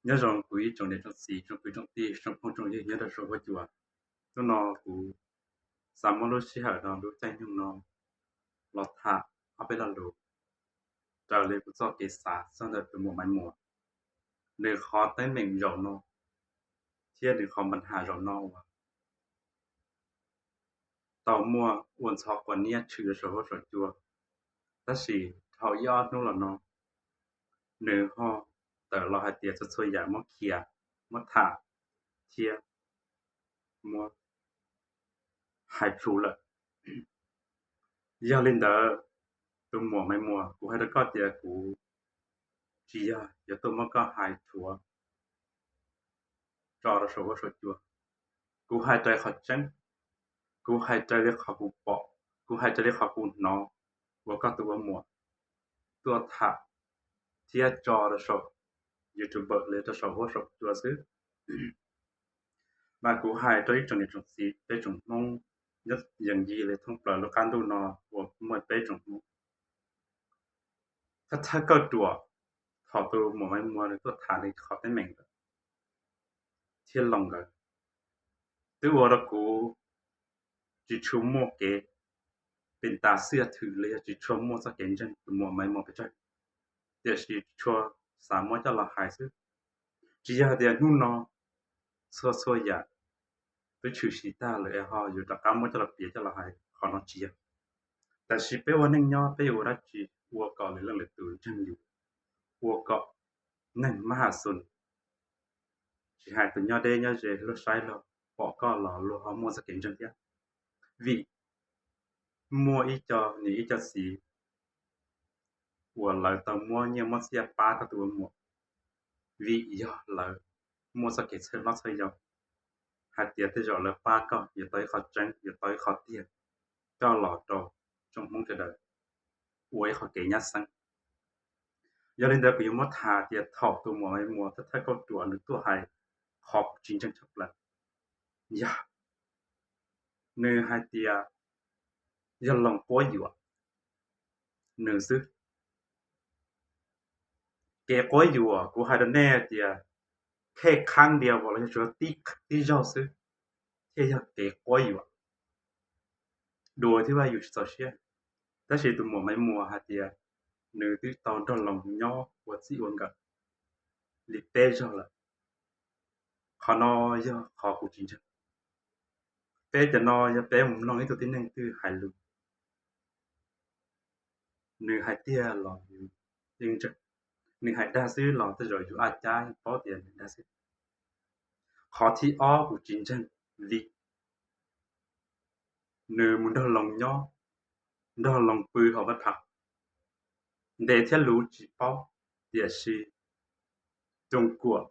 Nyob zoo kuv ib tsoom niam tsoom txiv, tsoom kwv tsoom tij, tsoom phooj tsoom ywg nyob rau saum huab cua. Hnub no kuv xav muab lub sij hawm no, lub caij nyoog no los tham ob peb lo lus raws li kuv txoj kev xav txog ntawm tus muam Maiv Muas, nws qhov teeb meem zaum no thiab nws qhov npa nham zaum no uas tau muaj ua ntxhov quas niab tshwm rau saum huab saum cua. Tab sis dhau ib ob hnub los no, nws ho tawm los hais tias txhua txhua yam muab khiav, muab tham thiab muab hais plhus lawm. Yog li ntawd, tus muam Maiv Muas, kuv hais rau koj tias kuv tsis yog yuav tuaj muab koj hais rhuav tso rau saum huab saum cua. Kuv hais raws qhov tseeb, kuv hais raws li qhov kuv pom, kuv hais raws li qhov kuv hnov uas koj tus ua muam tuaj tham thiab tso rau saum YouTube los rau saum huab saum cua xwb. Mas kuv hais rau ib tsoom niam tsoom txiv, peb tsoom Hmoob nyob yees yig li thoob plaws lub qab ntuj no uas muaj peb tsoom Hmoob. Thawj thawj kauj ruam, thaum tus muam Maiv Muas nws tuaj tham nws qhov teeb meem ntawd thiab Loos nkawd, twb ua rau kuv tsis tshua muaj kev pes tas xwb, thwm li yog tsis tshua muaj txoj kev ntseeg tus muam Maiv Muas pes tsawg, tiam sis tsis tshua xav muab coj los hais xwb. Tsis yog tias hnub no txhua txhua yam twb tshwm sim tag lawm es ho yuav rov qab muab coj los piav coj los hais, qhov no tsis yog. Tab sis peb ua neej nyob peb yuav ua dab tsi? Ua kom lwm leej lwm tus ntseeg yus, ua kom neeg mab ham xus, tsis hais tus nyob deb nyob ze luag saib luag pom koj los luag ho muaj txoj kev ntseeg thiab. Vim muaj ib co niam ib co txiv uas lawv tau muab nyiaj muab txiaj pab koj tus ua muam, vim yog lawv muaj txoj kev txhawj hlob txhawj yau hais tias tej zaum lawv pab koj yuav tau ib qho tseeb, yuav tau ib qho tiag coj los rau tsoom Hmoob sawv daws ua ib qho kev nyab xeeb. Yog li ntawd kuv yuav muab tham tias thaum tus muam Maiv Muas thawj thawj kauj ruam nws tuaj hais qhov kuv tsis ntseeg tshaj plaws, yog nws hais tias yog Loos quab yuam nws xwb. Kev quab yuam kuv hais rau nej tias khej khaab dias los yog tsuas tib zaug xwb thiaj yog kev quab yuam. Dua thiab Vaj yus tsis txaus siab. Tab sis tus muam Maiv Muas hais tias nws twb tau nrog Loos nyob ua txij ua nkawm li peb zaug lawm. Qhov no yog qhov kuv tsis ntseeg. Peb cov no yog peb mus mloog ib tug tib neeg twg hais lus, nws hais tiag los yus yeej ntseeg, nws hais dag xwb los tej zaum yus a cab paub tias nws dag xwb. Qhov thib ob kuv tsis ntseeg vim nws mus nrog Loos nyob, nrog Loos pw hauv vaj tham, ntev thiab luv tsis paub, tiam sis Tooj Kuam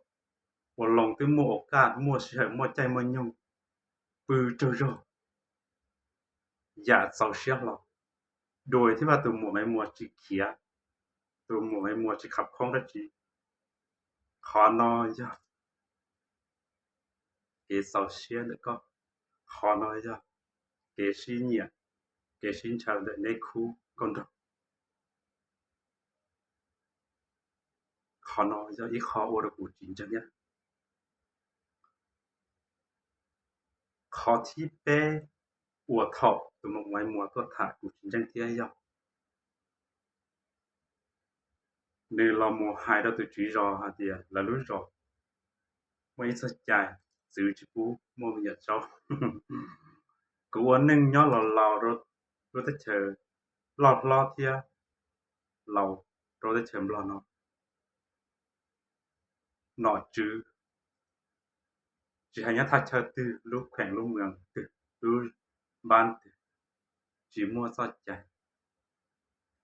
uas Loos twb muaj ua kaj muaj sij hawm muaj caij muaj nyoog pw tsaug zog yam txaus siab hlo. Dua thiab Vaj tus muam Maiv Muas tsis khiav, tus muam Maiv Muas tsis kham khoob dab tsi. Qhov no yog kev txaus siab ntawm koj, qhov no yog kev sib nyiam, kev sib ntshaw ntawm neb khub nkauj nraug. Qhov no yog ib qho ua rau kuv tsis ntseeg thiab. Qhov thib peb uas thaum tus muam Maiv Muas tuaj tham kuv tsis ntseeg thiab yog nws los mus hais rau tus tswv zos hais tias lawv lub zos muaj ib txoj cai txwv tsis pub muaj me nyuam tsaub. Kuv ua neej nyob los laus rau lub teb chaws loj hlob thiab laus rau teb chaws Nplog no, nom tswv tsis hais nyob thaj chaw twg, lub kheem lub mws twg, lub npab twg, tsis muaj txoj cai.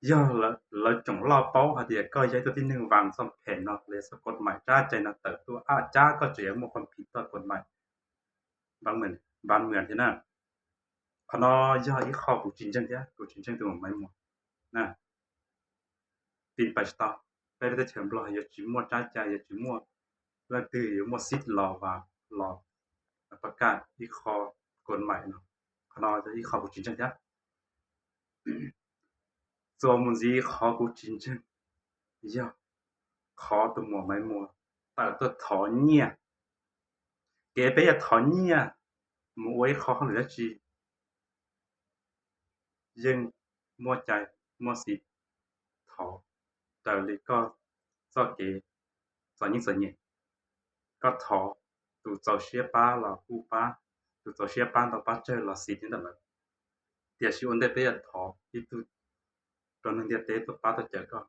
Yog lawv tsoom loj paub hais tias koj yog ib tug tib neeg vas txoj phem no los yog txoj kod maim tsab cai no tawm tuaj a cab koj tseem yuav muaj qhov phim txoj kod maim npab mws thiab na. Qhov no yog ib qho kuv tsis ntseeg thiab kuv tsis ntseeg tus muam Maiv Muas na. Pim pais tsis tau, peb lub teb chaws Nplog yuav tsis muaj tsab cai, yuav tsis muaj leej twg yuav muaj xib los vas los pab kaj ib qho kod maim no. Qhov no yog ib qho kuv tsis ntseeg thiab. Txuas mus ntxiv qhov kuv tsis ntseeg yog qhov tus muam Maiv Muas tawm tuaj thov nyiaj. Kev peb yuav thov nyiaj mus ua ib qho hauj lwm dab tsi yeej muaj cai muaj xim thov raws li koj txoj kev txom nyem txom nyem. Koj thov tus txaus siab pab los kuj pab, tus txaus siab pab ntau pab tsawg los xis thiab ntawm lawv. Tiam sis ua ntej peb yuav thov ib tug rau neeg ntiaj teb tuaj pab tuaj cawm koj,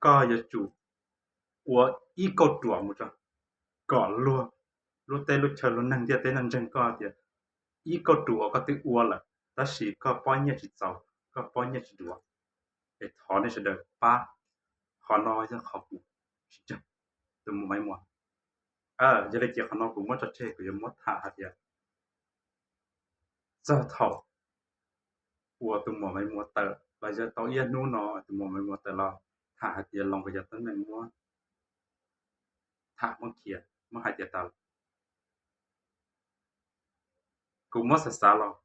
koj yuav tsum ua ib kauj ruam mus rau kom luag lub teb lub chaw luag neeg ntiaj teb no ntseeg koj tias ib kauj ruam uas koj twb ua lawm tab sis koj pob nyiaj tsis txaus, koj pob nyiaj tsis duav, es thov nej sawv daws pab. Qhov no yog qhov kuv tsis ntseeg tus muam Maiv Muas. Yog li ces qhov no kuv muab tso tseg, kuv yuav muab tham hais tias txog thaum uas tus muam Maiv Muas tawm los yog tau ib hnub no tus muam Maiv Muas tawm los tham hais tias Loos nkawd cov teeb meem muab tham muab khiav muab hais tias tas lawm. Kuv muab xav xav los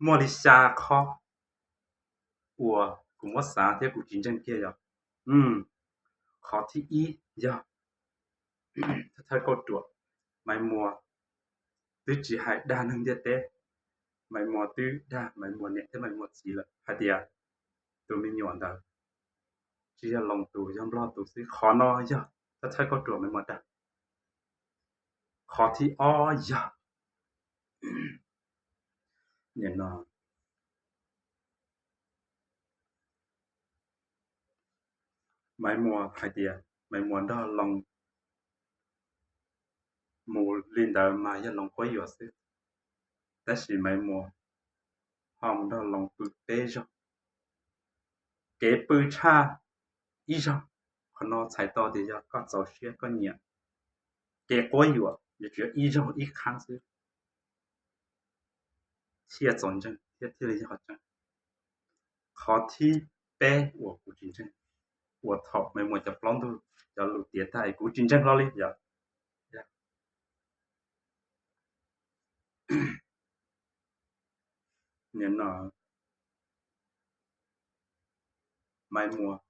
muaj li xya qhov uas kuv muab xav thiab kuv tsis ntseeg kiag yog, qhov thib ib yog thawj kauj ruam, Maiv Muas twb tsis hais dag neeg ntiaj teb, Maiv Muas twb dag Maiv Muas niam thiab Maiv Muas txiv lawm hais tias tus me nyuam ntawd tsis yog Loos tus, yog Nplog tus xwb. Qhov no yog thawj kauj ruam Maiv Muas dag. Qhov thib ob yog nim no Maiv Muas hais tias Maiv Muas nrog Loos mus li ntawd mas yog Loos quab yuam xwb, tab sis Maiv Muas ho mus nrog Loos pw peb zaug. Kev pw tshaj ib zaug, qhov no txhais tau tias yog koj txaus siab koj nyiam. Kev quab yuam yuav tsum yog ib zaug ib qhaab xwb thiaj txaus ntseeg thiab thiaj li yog qhov tseeb. Qhov thib peb uas kuv tsis ntseeg, uas thaum Maiv Muas cov plaub ntug cov lus tiav tag es kuv tsis ntseeg hlo li yog nim no Maiv Muas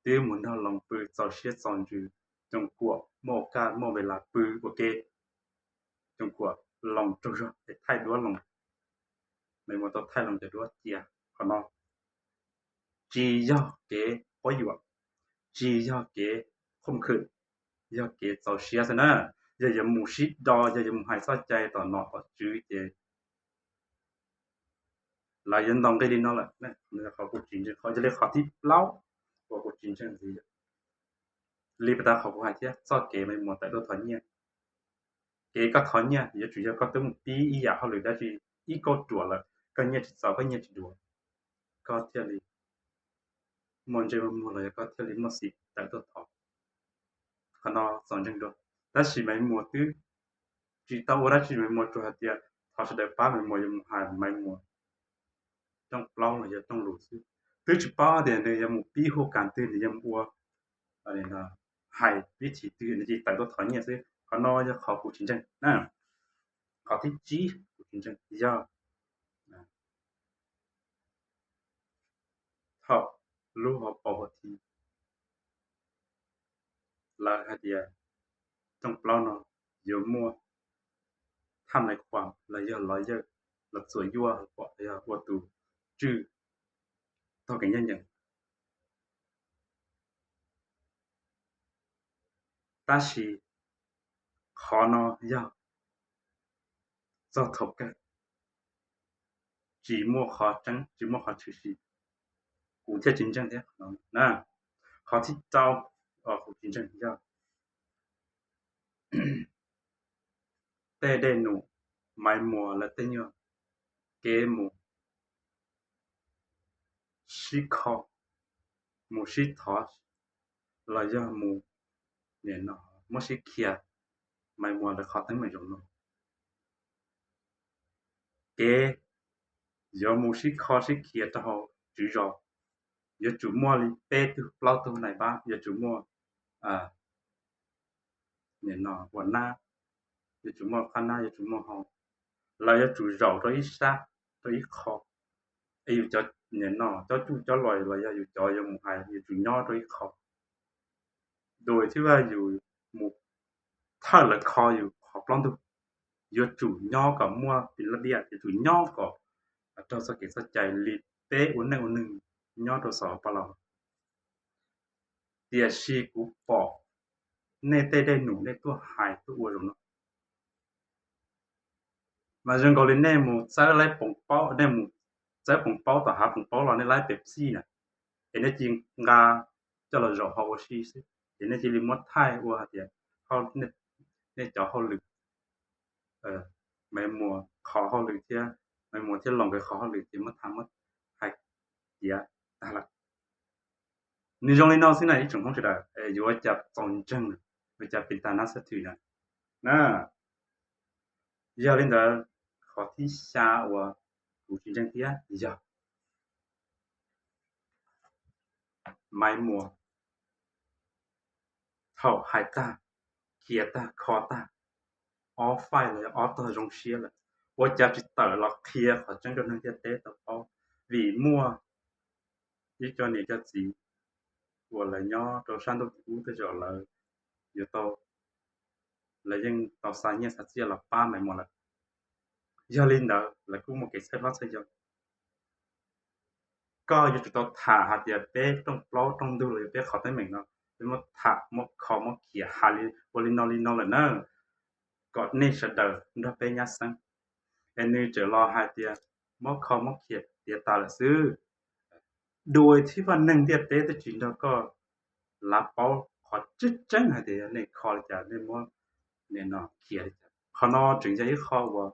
twb mus nrog Loos pw txaus siab txaus ntsws, Coom Kuam muaj kaj muaj ve las pw ua ke, Coom Kuam Loos raug zog es thaij duab Loos, Maiv Muas tau thaij Loos cov duab cia. Qhov no tsis yog kev quab yuam, tsis yog kev khoom khwm, yog kev txaus siab xwb na. Yog yuav mus sib do, yog yuav mus hais txoj cai tom nom tom tswv ces lawv yuav ntaus nqi li no lawm. Qhov kuv tsis ntseeg, qhov yog li qhov thib plaub uas kuv tsis ntseeg ntxiv li pas tas qhov kuv hais thiab, txoj kev Maiv Muas tawm tuaj thov nyiaj. Kev koj thov nyiaj yuav tsum yog koj twb mus pib ib yam hauj lwm dab tsi, ib kauj ruam lawm, koj nyiaj tsis txaus, koj nyiaj tsis duav, koj thiaj li muaj ntsej muag los yog koj thiaj li muaj xim tawm tuaj thov. Qhov no txaus ntseeg dua. Tab sis Maiv Muas twb tsis tau ua dab tsi, Maiv Muas tsuas hais tias thov sawv daws pab, Maiv Muas yuav mus hais Maiv Muas rooj plaub los yog rooj lus xwb, twb tsis paub tias nws yuav mus pib hu kas twg, nws yuav mus ua hais vib thim twg, nws tsis tawm tuaj thov nyiaj xwb. Qhov no yog qhov kuv tsis ntseeg na. Qhov thib tsib kuv tsis ntseeg yog thaum lub hauv paus hauv thi lawv hais tias rooj plaub no yuav muaj thaj nais khuam los yog lawyer los txuam yuaj pom yog ua tus tswj tog kev ncaj ncees. Tab sis qhov no yog txog thaum kawg, tsis muaj qhov tseeb, tsis muaj qhov tshwm sim, kuv thiaj tsis ntseeg thiab qhov no na. Qhov thib rau uas kuv tsis ntseeg yog tej dej num, Maiv Muas lawv tej nyuag kev mus sib kho, mus sib thov los yog mus muab sib khiav, Maiv Muas lawv qhov teeb meem zoo no. Kev yuav mus sib kho sib khiav rau hauv tswv zos, yuav tsum muaj li peb tug plaub tug nais npab, yuav tsum muaj ua nab, yuav tsum muaj qab nab, yuav tsum muaj hau, lawv yuav tsum zaum rau ib sab, rau ib qho, Es yus cov, nim no cov cuj cov luam los yog yus cov yuav mus hais yuav tsum nyob rau ib qho. Dua thiab yus mus thawj lawv kho yus qhov plaub ntug, yuav tsum nyob kom muaj pis laj diaj, yuav tsum nyob kom raug txoj kev txoj cai li peb ua neej ua neeg nyob rau saum paj laus. Tiam sis kuv pom nej tej dej num nej tuaj hais tuaj ua zaum no, mas zoo nkaus li nej mus txawb poos paub, nej mus txawb poos paub tom hav poos paub los nej laib Pepsi na, es nej cia nqa coj los zaum hauv ua si xwb, ces nej cia li muab thaij ua hais tias nej cov hauj lwm, Maiv Muas qhov hauj lwm thiab, Maiv Muas thiab Loos nkawd qhov hauj lwm ces muab tham muab hais tiav tag lawm. Nws zoo li no xwb na ib tsoom Hmoob sawv daws, yuav ua cas txaus ntseeg, ua cas pis tas nab xab thwm na. Na, yog li ntawd, qhov thib xya uas kuv tsis ntseeg thiab yog Maiv Muas thaum hais tag, khiav tag, kho tag, ob faij los yog ob tog zoo siab lawm, ua cas tsis tawm los qhia qhov tseeb rau neeg ntiaj teb tau paub? Vim muaj ib co niam co txiv uas lawv nyob rau sab ntuj tim ub tej zaum lawv yuav tau, lawv yeej tau xa nyiaj xa txiaj los pab Maiv Muas lawm. Yog li ntawd lawv kuj muaj kev txhawj hlob txhawj yau. Koj yuav tsum tau tham hais tias peb rooj plaub rooj ntug los yog peb qhov teeb meem no, peb muab tham muab kho muab khiav hais li ua li no li no lawm na, kom nej sawv daws nrog peb nyab xeeb. Es nws tseem los hais tias muab kho muab khiav tiav tas lawm xwb. Dua thiab vaj neeg ntiaj teb twb tsis nrog koj lav paub qhov tseeb tseeb hais tias yog nej kho li cas, nej muab nim no khiav li cas. Qhov no tseem yog ib qho uas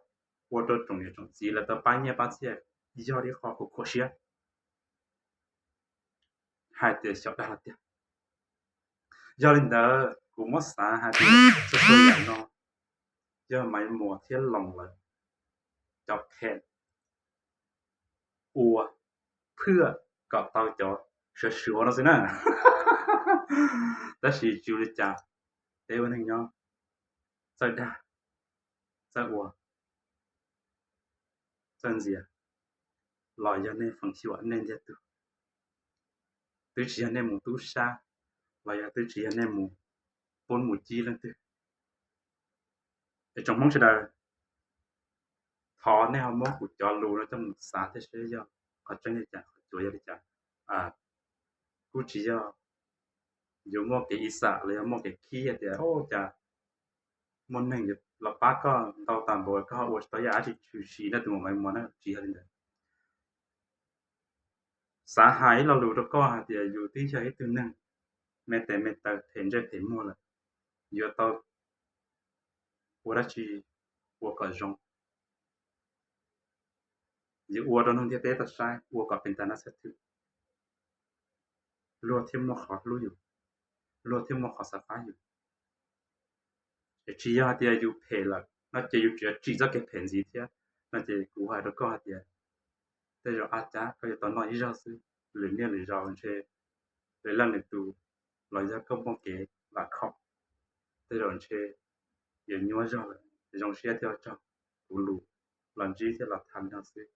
ua rau tsoom niam tsoom txiv lawv tau pab nyiaj pab txiaj, yog ib qho kuv khuam siab hais tias xyaum dag los tiag. Yog li ntawd kuv muab xav hais tias txhua txhua yam no yog Maiv Muas thiab Loos lawv cov phem ua phwj kom tau cov suav suav no xwb na. Tab sis tsis ua li cas, peb ua neeg nyob, txawj dag, txawj ua, txawj ntxias, los yog nej feem xyuam nej ntiag tug, twb tsis yog nej mus tub sab, los yog twb tsis yog nej mus pub mus cib leej twg. Es tsoom Hmoob sawv daws, thov nej ho muab kuv cov lus no coj mus xav thiab seb yog qhov tseeb li cas, qhov cuav yog li cas. Kuj tsis yog yuav muaj kev ib xam los yog muaj kev khib tias ua cas muaj neeg los pab koj ntau tas npaum koj ho ua tsis tau ib yam dab tsi tshwm sim na tus muam Maiv Muas na, tsis yog li ntawd. Xav hais ib lo lus rau koj hais tias yus twb yog ib tug neeg me tes me taw phem ntsej phem muag lawm, yuav tau ua dab tsi ua kom zoo. Yus ua rau neeg ntiaj teb tau saib, ua kom pes tas nab xab thwm, luag thiaj muaj qhov hlub yus, luag thiaj muaj qhov xav pab yus. Es tsis yog hais tias yus phem lawm no ces yus tseem tsim txoj kev phem ntxiv thiab no ces kuv hais rau koj hais tias tej zaum ab cab koj yuav tau noj ib zaug xwb, lwm niaj lwm zaus ntshe lwm leej lwm tus los yog koj muaj kev vam khom, tej zaum ntshe yuav nyuaj zog lawm. Zoo siab thiab ua tsaug, kuv lus los ntsib thiab los tham li no xwb.